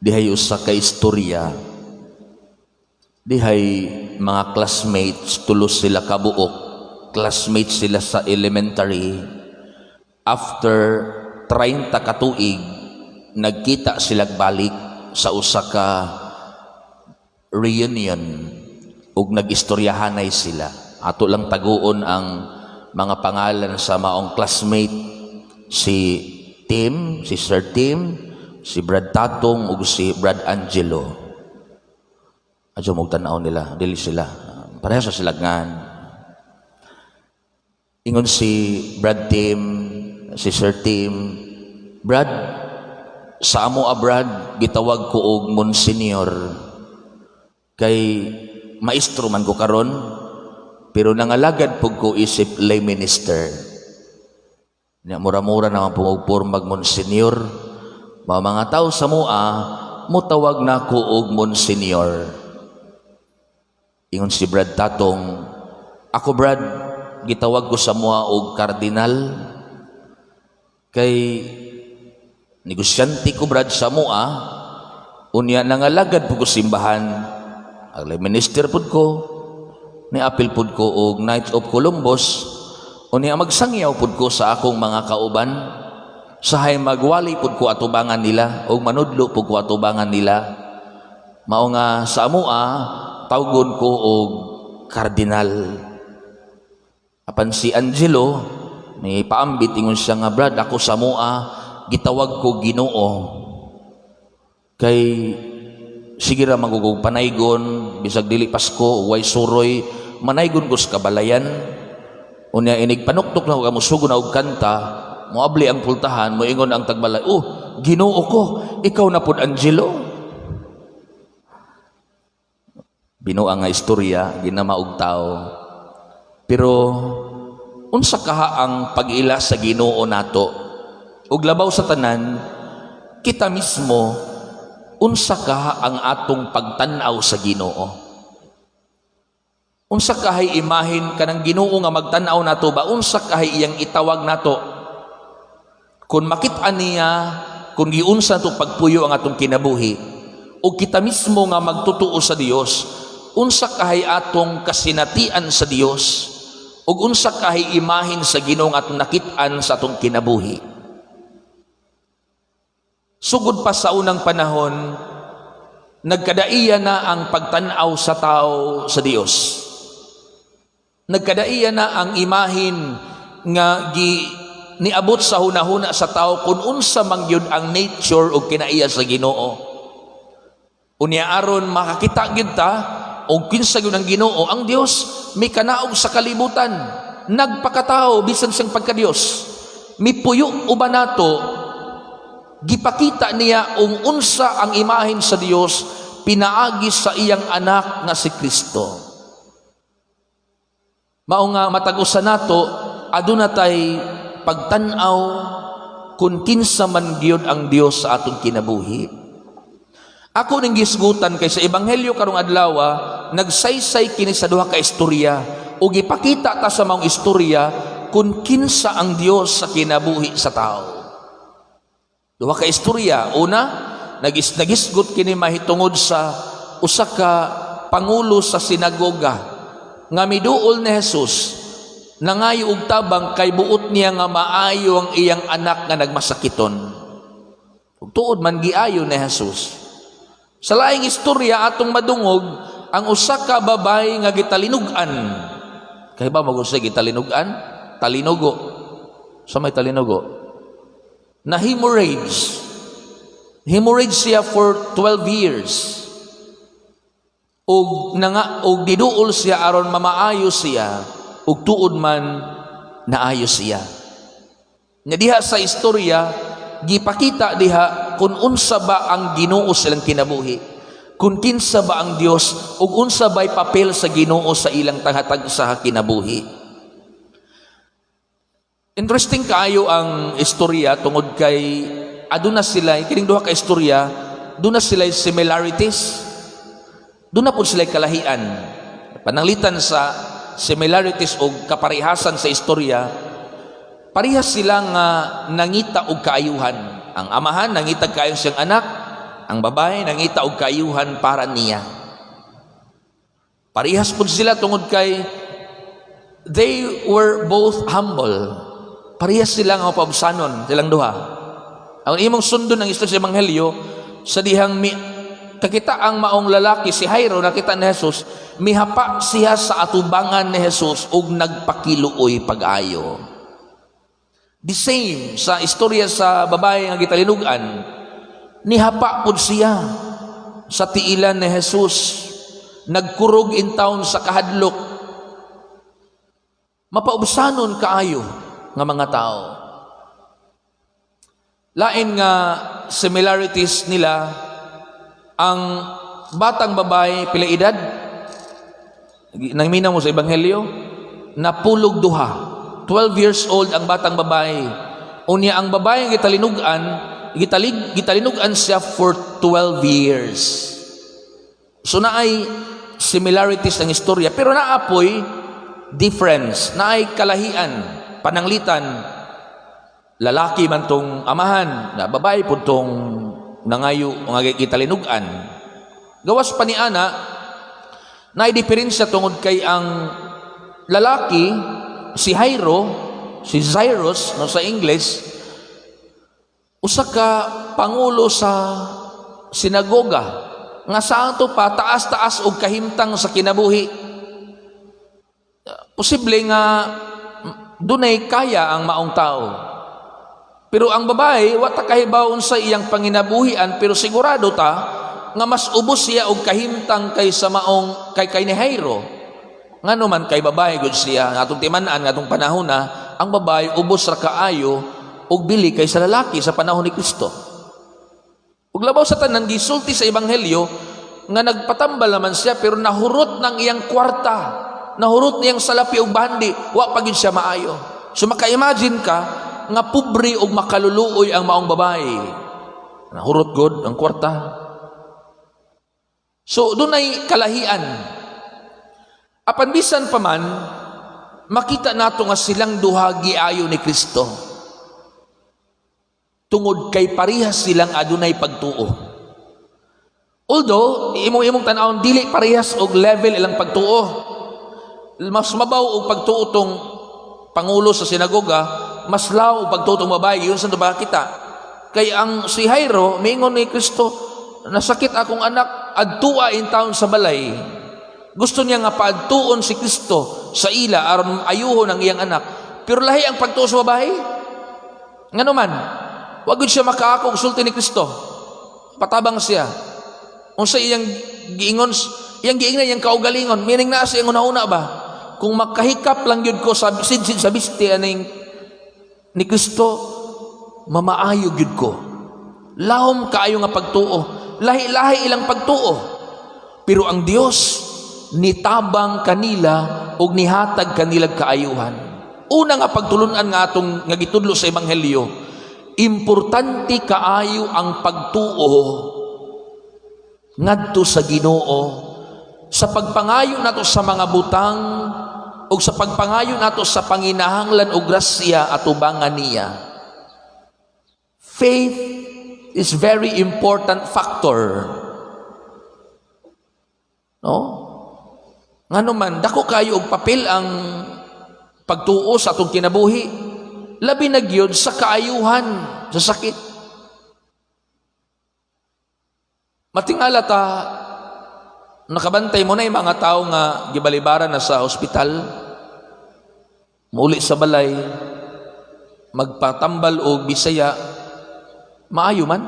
Dihay usa ka istorya. Dihay mga classmates, tulo sila kabuok. Classmates sila sa elementary. After 30 katuig, nagkita sila balik sa usa ka reunion ug nag-istoryahanay sila. Ato lang taguon ang mga pangalan sa maong classmate, si Tim, si Sir Tim, si Brad Tatong ug si Brad Angelo. Adyo mo tanaw nila, dili sila. Pareha sa sila ngan. Ingon si Brad Tim, si Sir Tim, "Brad, sa amo a Brad, gitawag ko og Monsignor. Kay maestro man ko karon, pero nangalagad pug ko isip lay minister. Nya mura-mura naman pud og pormag Monsignor. Mga tao sa mua, mutawag na ko og Monsignor." Ingon si Brad Tatong, "Ako Brad, gitawag ko sa mua og Cardinal. Kay negosyante ko Brad sa mua, unya nangalagad pud ko simbahan. Ang lay minister pud ko, ni apil pud ko og Knights of Columbus, unya magsangyaw pud ko sa akong mga kauban. Sahay magwali pud ko atubangan nila og manudlo pud ko atubangan nila. Mao nga sa amoa tawgon ko og Cardinal." Apan si Angelo may paambit, ingon siya nga, "Brad, ako sa mua gitawag ko Ginoo. Kay sige ra magugog panaygon, bisag dili Pasko, way suroy, manaygon ko sa kabalayan. Unya inig panuktok na ko, musugo na og kanta, moabli ang pultahan, moingon ang tagbalay, 'Oh, Ginoo ko, ikaw na pud Angelo.'" Binuang nga istorya, ginama og tao. Pero unsa kaha ang pag-ila sa Ginoo nato? Ug labaw sa tanan, kita mismo, unsa kaha ang atong pagtan-aw sa Ginoo? Unsa kahay imahin kanang Ginoo nga magtan-aw nato ba? Unsa kahay iyang itawag nato? Kung makit-an niya kung giunsa to pagpuyo ang atong kinabuhi, o kita mismo nga magtutuo sa Dios, unsa kahay atong kasinatian sa Dios ug unsa kahay imahin sa Ginoo nga atong nakit-an sa atong kinabuhi? Sugod pa sa unang panahon, nagkadaiya na ang pagtan-aw sa tao sa Dios. Nagkadaiya na ang imahin nga gi niabot sa hunahuna sa tao kung unsa man gyud ang nature o kinaiya sa Ginoo. Unya aron makakita gyud ta og kinsa gyud ang Ginoo, ang Dios mikanaog sa kalibutan, nagpakatao bisan siyang pagkadios. Mipuyo uban nato, gipakita niya ung unsa ang imahin sa Dios pinaagi sa iyang anak nga si Kristo. Mao nga matag usa nato aduna tay pagtan-aw kung kinsa man gyud ang Dios sa atong kinabuhi. Ako ning gisgutan kay sa ebanghelyo karong adlaw nagsaysay kini sa duha ka istorya ug gipakita ta sa maong istorya kung kinsa ang Dios sa kinabuhi sa tao. Duha ka istorya. Una, nagisgot kini mahitungod sa usa ka pangulo sa sinagoga nga miduol ni Jesus, nangayo og tabang kay buot niya nga maayo ang iyang anak nga nagmasakiton. Ug tuod man giayo ni Jesus. Sa laing istorya atong madungog ang usa ka babae nga gitalinugan. Kay ba mag gitalinugan? Talinugo. Sa may talinugo. Na hemorrhage. Hemorrhage siya for 12 years. Ug nanga og diduol siya aron mamaayo siya, ug tuod man naayo siya. Nya diha sa istorya gipakita diha kung unsa ba ang Ginoo sa ilang kinabuhi. Kung kinsa ba ang Dios ug unsa ba'y papel sa Ginoo sa ilang taghatag sa kinabuhi. Interesting kaayo ang istorya tungod kay aduna sila kining duha ka istorya, duna sila similarities. Duna pud sila kalahian. Pananglitan sa similarities o kaparehasan sa istorya, parehas sila nga nangita og kaayuhan. Ang amahan nangita kaayo siyang anak. Ang babae nangita og kaayuhan para niya. Parehas pud sila tungod kay they were both humble. Parehas sila nga mapaubsanon silang duha. Ang imong sundon ng istorya sa Ebanghelyo sa dihang mi, kakita ang maong lalaki, si Jairo, nakita ni Jesus, mihapa siya sa atubangan ni Jesus ug nagpakiluoy pag-ayo. The same sa istorya sa babae nga gitalinugan, nihapa pud siya sa tiilan ni Jesus, nagkurog in town sa kahadlok. Mapaubsanon kaayo nga mga tao. Lain nga similarities nila, ang batang babae, pila edad? Nangminaw mo sa Ebanghelyo, 12. 12 years old ang batang babae. Unya ang babae nga gitalinugan, gitalinugan siya for 12 years. So naay similarities ng istorya, pero naapoy difference, naay kalahian, pananglitan. Lalaki man tong amahan, na babae pud tong nangayo nga gitalinugan. Gawas pa ni ana, naay diferensya tungod kay ang lalaki, si Jairo, si Jairus, no, sa English, usa ka pangulo sa sinagoga nga sa ato pa taas-taas og kahimtang sa kinabuhi. Posible nga dunay kaya ang maong tao. Pero ang babae, wa ta kahibaw sa iyang panginabuhian, pero sigurado ta nga mas ubos siya og kahimtang kaysa maong kay ni Jairo. Ngano man kay babae gud siya, nga atong timan-an nga atong panahon na ang babae ubos ra kaayo og bili kaysa lalaki sa panahon ni Kristo. Ug labaw sa tanan, gisulti sa Ebanghelyo nga nagpatambal naman siya pero nahurot ng iyang kwarta, nahurot niyang salapi og bahandi, wa pa gyud siya maayo. So maka-imagine ka nga pobre og makaluluoy ang maong babae. Nahurot gud ang kwarta. So dunay kalahian. Apan bisan pa man, makita nato nga silang duha giayo ni Kristo. Tungod kay parehas silang adunay pagtuo. Although, imong imong tan-awon, dili parehas og level ilang pagtuo. Mas mabaw og pagtuo tong pangulo sa sinagoga, mas law og pagtuo tong babae, yun sa ba kita. Kay ang si Jairo, miingon ni Kristo, "Nasakit akong anak, adtua in town sa balay." Gusto niya nga paadtuon si Kristo sa ila aron ayuhon ang iyang anak. Pero lahi ang pagtuo sa babae. Ngano man, wag gud siya makaako og sulti ni Kristo. Patabang siya. Unsa iyang giingon, iyang giingnan iyang kaugalingon, meaning naa sa iyang una-una ba? Kung makahikap lang gyud ko sa sidsid sa bisti aning ni Kristo, mamaayo gyud ko. Lahom kaayo nga pagtuo. Lahi-lahi ilang pagtuo. Pero ang Dios nitabang kanila ug nihatag kanila kaayuhan. Una nga pagtulunan nga atong nga gitudlo sa Ebanghelyo, importante kaayo ang pagtuo ngadto sa Ginoo sa pagpangayo nato sa mga butang ug sa pagpangayo nato sa panginahanglan og grasya atubangan niya. Faith is very important factor. No? Ngano man, dako kayo og papel ang pagtuo sa atong kinabuhi. Labi na gyud sa kaayuhan sa sakit. Matingala ta, nakabantay mo na yung mga tao nga gibalibaran na sa ospital, muli sa balay, magpatambal og Bisaya, maayo man.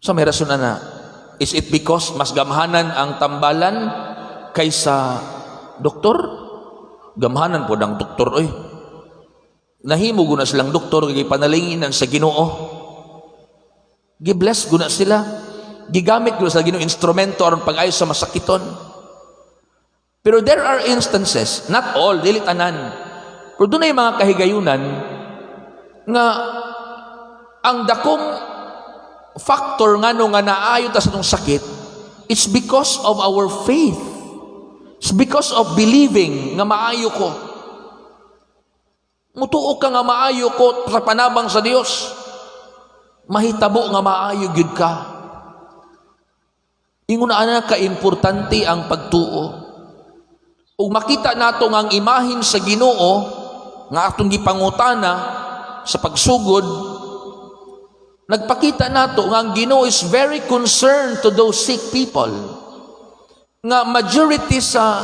So may rason na. Is it because mas gamhanan ang tambalan kaysa doktor? Gamhanan po ang doktor, oy. Nahimo guna silang doktor kay panalinginan sa Ginoo. Gi-bless guna sila. Gigamit guna sa Ginoo instrumento aron pag-ayo sa masakiton. Pero there are instances, not all, dili tanan. Pero dunay mga kahigayunan nga ang dakong factor ngano nga naayo ta sa atong sakit, it's because of our faith. It's because of believing nga maayo ko. Mutuo ka nga maayo ko sa panabang sa Dios. Mahitabo nga maayo gyud ka. Ingon ana ka-importante ang pagtuo. Ug makita nato nga ang imahin sa Ginoo nga atong gipangutana sa pagsugod, nagpakita nato nga ang Ginoo is very concerned to those sick people. Nga majority sa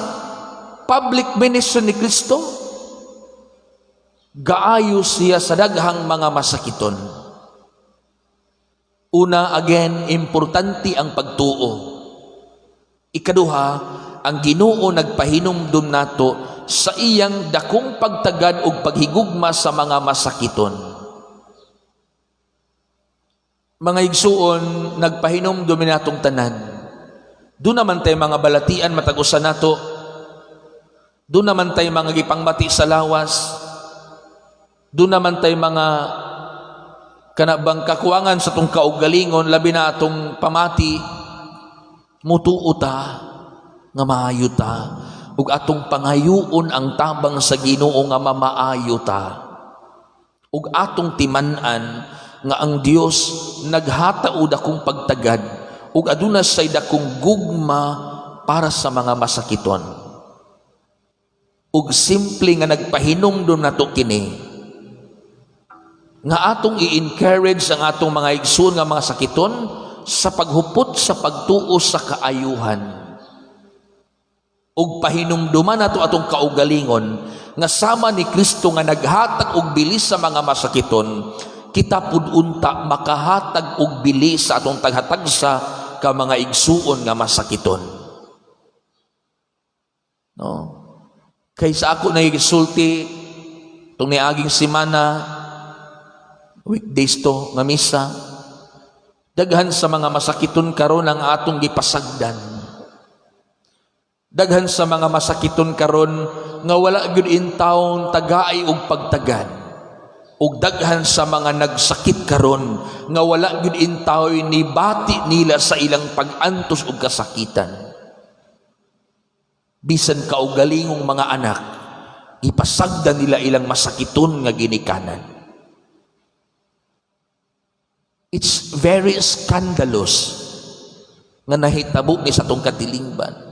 public ministry ni Kristo, gaayo siya sa daghang mga masakiton. Una, again, importante ang pagtuo. Ikaduha, ang Ginoo nagpahinumdum nato sa iyang dakong pagtagad ug paghigugma sa mga masakiton. Mga igsuon, nagpahinumdum natong tanan. Duna man tay mga balatian matag usa nato. Duna man tay mga gipangmati sa lawas. Duna man tay mga kana bang kakuwangan sa atong kaugalingon, labi na atong pamati. Mutuo ta nga maayo ta ug atong pangayuon ang tabang sa Ginoo nga mamaayo ta, ug atong timan-an nga ang Dios naghatag og dakong pagtagad ug aduna say dakong gugma para sa mga masakiton. Ug simple nga nagpahinumdum nato kini nga atong i-encourage ang atong mga igsoon nga mga sakiton sa paghupot sa pagtuo sa kaayuhan. Ug pahinumduman nato atong kaugalingon nga sama ni Kristo nga naghatag og bili sa mga masakiton, kita pud unta makahatag og bili sa atong taghatagsa ka mga igsuon nga masakiton. No? Kay sa ako nagisulti tong niaging semana, weekdays to nga misa, daghan sa mga masakiton karon ang atong gipasagdan. Daghan sa mga masakiton karon nga wala gyud in town tagaay og pagtagad. Ug daghan sa mga nagsakit karon nga wala gyud in town ni bati nila sa ilang pag-antos og kasakitan. Bisan kaugalingong mga anak, ipasagdan nila ilang masakiton nga ginikanan. It's very scandalous nga nahitabo ni sa atong katilingban.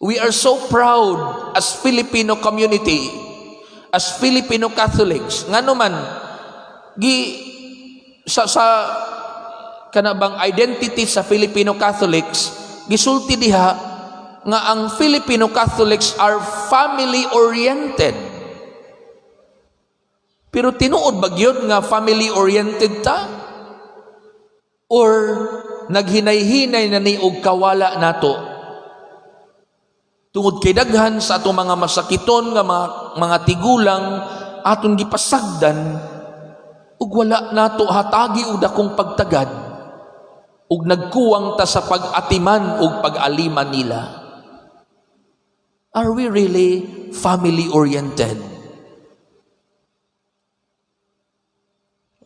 We are so proud as Filipino community, as Filipino Catholics. Ngano man gi sa kana bang identity sa Filipino Catholics, gisulti diha nga ang Filipino Catholics are family oriented. Pero tinuod ba gyud nga family oriented ta? Or naghinay-hinay na ni og kawala nato? Tungod kay daghan sa atong mga masakiton nga mga tigulang atong gipasagdan ug wala nato hatagi og dakong pagtagad ug nagkuwang ta sa pag-atiman ug pag-aliman nila. Are we really family oriented?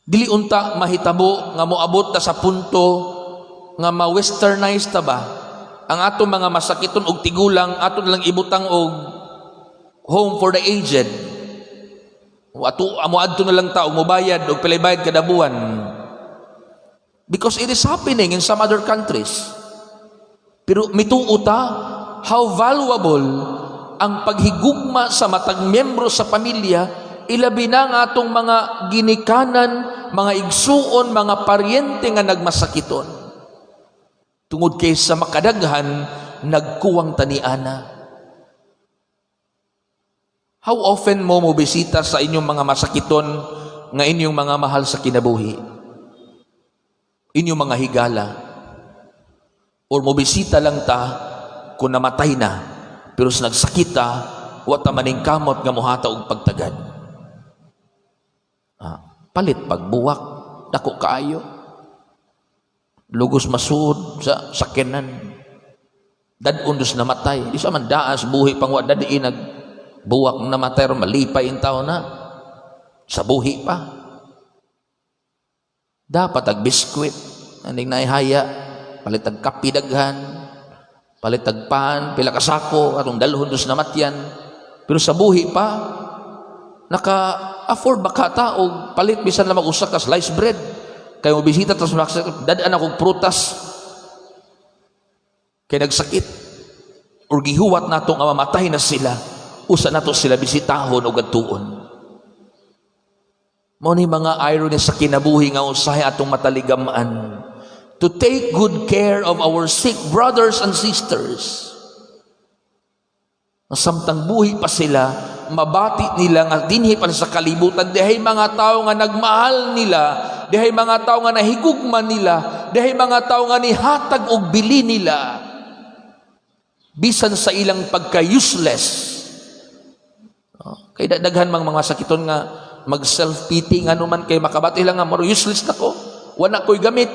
Dili unta mahitabo nga moabot ta sa punto nga ma-westernize ta ba? Ang atong mga masakiton og tigulang, ato lang ibutang og home for the aged. Ato amo adto na lang ta og mobayad og pilay bayad kada buwan. Because it is happening in some other countries. Pero mituo ta how valuable ang paghigugma sa matag miyembro sa pamilya, ilabi na ang atong mga ginikanan, mga igsuon, mga paryente nga nagmasakiton. Tungod kay sa makadaghan, nagkuwang taniana. How often mo mobisita sa inyong mga masakiton nga inyong mga mahal sa kinabuhi? Inyong mga higala? Or mobisita lang ta kung namatay na, pero sa nagsakit ta, wa ta maningkamot nga muhatag og pagtagad? Palit pagbuwak, dako kaayo. Lugos masuod sa sakyanan. Dad-on dos namatay. Di sa man daas buhi pang wa dadi nag buwak namatay ron malipay in tao na. Sa buhi pa. Dapat ag biskwit, aning naihaya, palit ag kape daghan, palit ag pan, pila ka sako, atong dalhon dos namatyan. Pero sa buhi pa, naka-afford ba ka ta og palit bisan lamang usa ka slice bread? Kay mo bisita tas dad-an akong prutas kay nagsakit or gihuwat nato nga mamatay na sila, usa nato sila bisitahon og adtuon. Mao ni mga irony sa kinabuhi nga usahay atong mataligam-an, to take good care of our sick brothers and sisters. Samtang buhi pa sila, mabati nila nga dinhi pa sa kalibutan, dihay mga tao nga nagmahal nila, dihay mga tao nga nahigugma nila, dihay mga tao nga nihatag og bili nila. Bisan sa ilang pagka-useless. Oh, kay daghan mang mga sakiton nga mag self-pity, nga man kay makabati lang nga maro useless na ko. Wala ko'y gamit.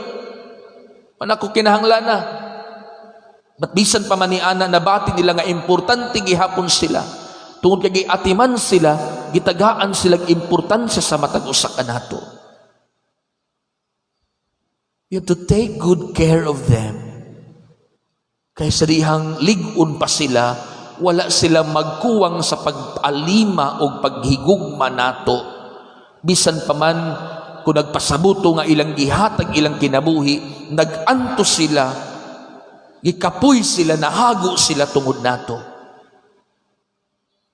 Wala ko kinahanglan na. But bisan pa man ni ana, nabati nila nga importante gihapon sila. Tungod kay giatiman sila, gitagaan silang importansya sa matag usa kanato. You have to take good care of them. Kay sa dihang lig-on pa sila, wala sila magkuwang sa pag-alima o paghigugma nato. Bisan pa man kung nagpasabuto nga ilang gihatag ilang kinabuhi, nag-antos sila, gikapoy sila, nahago sila tungod nato.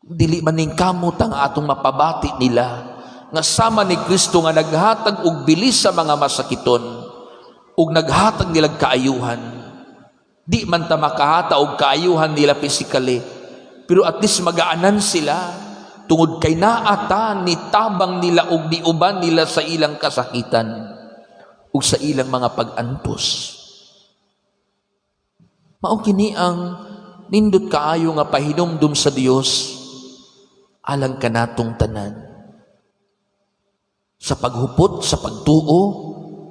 Dili man ning kamot ang atong mapabati nila nga sama ni Kristo nga naghatag og bilis sa mga masakiton ug naghatag nilag kaayuhan. Di man ta makahata og kaayuhan nila physically, pero at least magaanan sila tungod kay naata ni tabang nila og niuban nila sa ilang kasakitan ug sa ilang mga pag-antos. Mao kini ang nindot kaayo nga pahinumdum sa Dios alang kanatong tanan. Sa paghupot, sa pagtuo,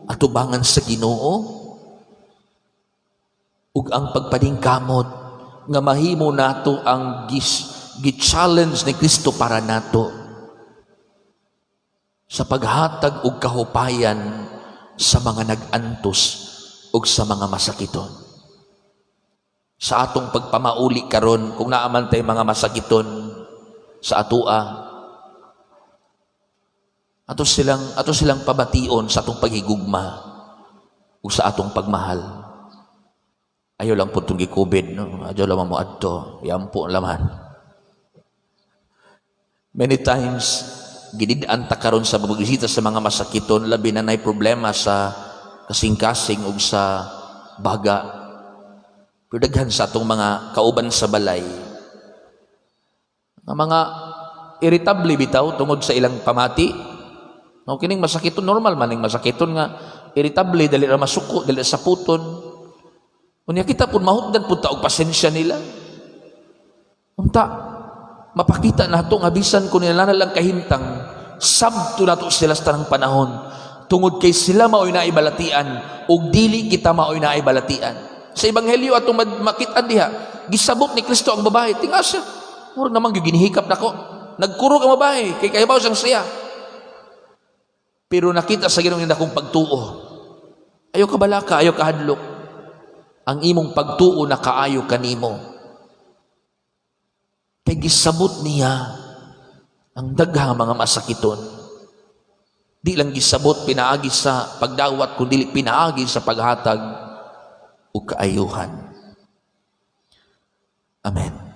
atubangan sa Ginoo, ug ang pagpaningkamot nga mahimo nato ang gi-challenge ni Kristo para nato sa paghatag og kahupayan sa mga nag-antos ug sa mga masakiton. Sa atong pagpamauli karon, kung naa man tay mga masakiton sa atua, ato silang pabation sa atong paghigugma ug sa atong pagmahal. Ayaw lang po itong gi-COVID, no? Ayaw lang mo adto. Yampo laman. Many times, ginid-an ta karon sa pagbisita sa mga masakiton, labi na nay problema sa kasing-kasing ug sa baga. Pero daghan sa atong mga kauban sa balay nga mga irritable bitaw tungod sa ilang pamati. No, kining masakiton, normal man ning masakiton nga irritable, dali ra masuko, dali sa puton. Unya kita pud mahutdan pud ta og pasensya nila. Unta mapakita nato nga bisan kung nila na lang kahimtang, sabto nato sila sa tanang panahon tungod kay sila mao'y naibalatian ug dili kita mao'y naibalatian. Sa ebanghelyo atong makit-an diha, gisabot ni Kristo ang babae, tinga siya. Murag naman gyud ginihikap nako. Nagkurog ang babae kay kahibaw siyang siya. Pero nakita sa Ginoo ang dakong pagtuo. Ayaw ka balaka, ayaw ka hadlok. Ang imong pagtuo nakaayo kanimo. Kay gisabot niya ang daghang mga masakiton. Di lang gisabot pinaagi sa pagdawat, kundi pinaagi sa paghatag ug kaayuhan. Amen.